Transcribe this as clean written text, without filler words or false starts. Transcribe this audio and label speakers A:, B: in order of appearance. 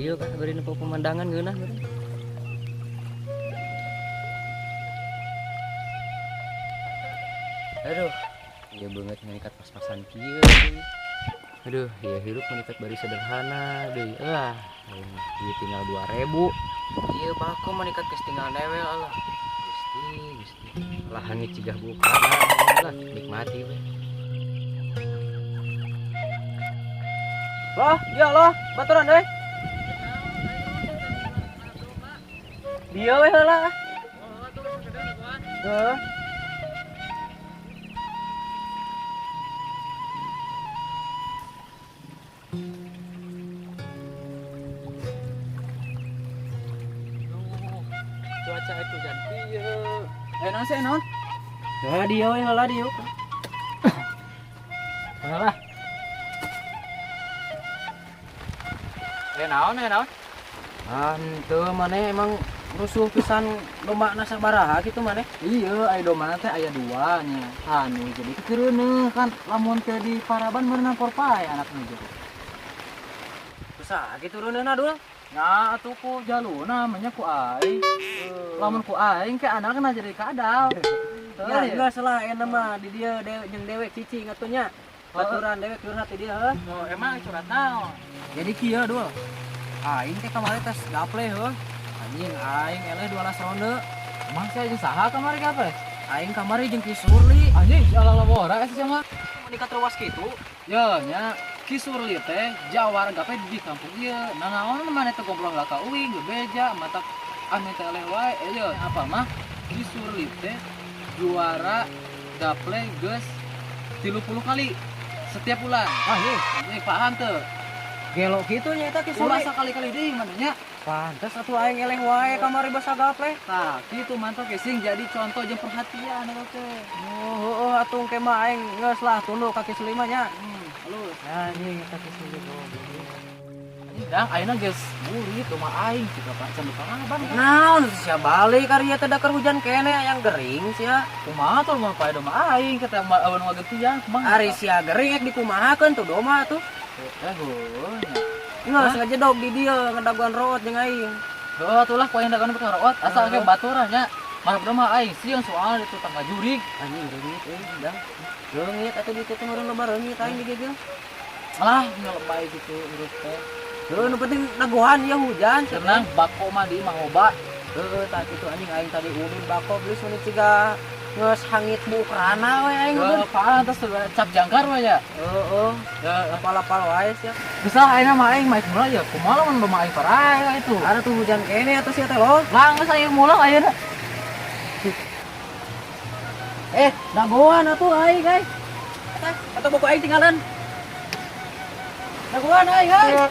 A: Dieu kah bari nempo pemandangan ngeunah meureun. Aduh, ieu beungeut manikat pas-pasan kieu euy. Aduh, ieu hirup manikat bari sederhana deui. Ah, aing mah duit tinggal 2000. Ieu bako manikat geus tinggal newel Allah. Gusti, Gusti. Lah hangit cigah bukana lah, nikmati we.
B: Loh, ya loh, baturan euy. Dia we heula. Heeh.
C: Cuaca itu hujan kieu. Eh naon sih naon?
B: Nah, dia we heula dieu.
C: Heula. Eh naon eh naon?
B: Ah, henteu maneh emang rusuh pisan domba na sabaraha kitu maneh?
C: Iya, aya domba teh aya dua nya. Anu jadi kekeureuneuh kan lamun teu di paraban meunang korpae anakna jadi.
B: Kusaha kitu reuneuna dul?
C: Nah, atuh ku jaluna mah nya ku aing. Lamun ku aing ke anakna jadi kadal.
B: Ya, geus lah euna mah di dieu jeung dewek cicing atuh nya. Baturan dewek curhat di dieu heuh.
C: Oh, emang curhat naon?
B: Jadi kieu dul. Aing teh kamari tes gaple heuh. Anjing aing eleh 12 ronde.
C: Emang saya jeung saha kamari gaple?
B: Aing kamari jeung Ki Surli.
C: Anjing, si ala labora eta sia mah.
B: Menikah terwas kitu.
C: Ya, nya Ki Surli teh jawara gaple di kampung ieu. Nah, naon maneh teh goblok lah ka uing bebeja matak ame teh eleh wae. Eh ye, apa mah Ki Surli teh juara gaple geus 30 kali setiap bulan.
B: Anjing,
C: Anjing paham teu?
B: gelo kitu nya eta Ki
C: Ulah
B: Surli.
C: sakali-kali deui maneh nya.
B: Pantes atuh aing eleh wae kamari basa gaple.
C: Tah, kitu mantap sing jadi contoh jeung perhatian eta teh.
B: Oh, heueuh atuh engke mah aing geus lah tunduk ka Ki Surli mah nya.
C: Halus.
B: Anjing eta Ki Surli goblok.
C: Anjing dang ayeuna geus burit rumah aing cika pacan di paraban.
B: Naon sia balik ari ieu teh da keur hujan keneh aya gering sia.
C: Kumaha tuh mun pae domba aing kata awan wagetian kumaha.
B: Ari sia gering ek dikumahakeun tuh domba tuh.
C: Eh heueuh nya.
B: Geus ngajedog di dieu ngedagoan root jeung aing.
C: Heuh atuh lah poe dagoan pakai root asal
B: Heeh.
C: ke baturan nya. Marap domba aing sieun soalna itu tangga jurig.
B: Anjing reungit euy, dang. Reungit atuh di ditu teh meureun loba reungit aing digegel.
C: Malah ngelebay gitu urut teh.
B: Heuh nu penting dagoan ieu hujan sia teh.
C: Tenang bako mah di imah loba.
B: Heueuh tah kitu anjing aing tadi ulin bako geus meuni ciga geus hangit bukrana we aing
C: Heuh pantes cap jangkar we nya.
B: Heeh,
C: Heeh.
B: apal-apal wae sia.
C: Bisa ayeuna mah aing mah mulai ya kumaha lamun domba aing parae itu.
B: Ada tuh hujan kene atuh sia teh loh.
C: Lah geus aing mulang ayeuna.
B: Eh, dagoan atuh aing euy. Tah, atuh buku aing tinggalan. Dagoan aing euy.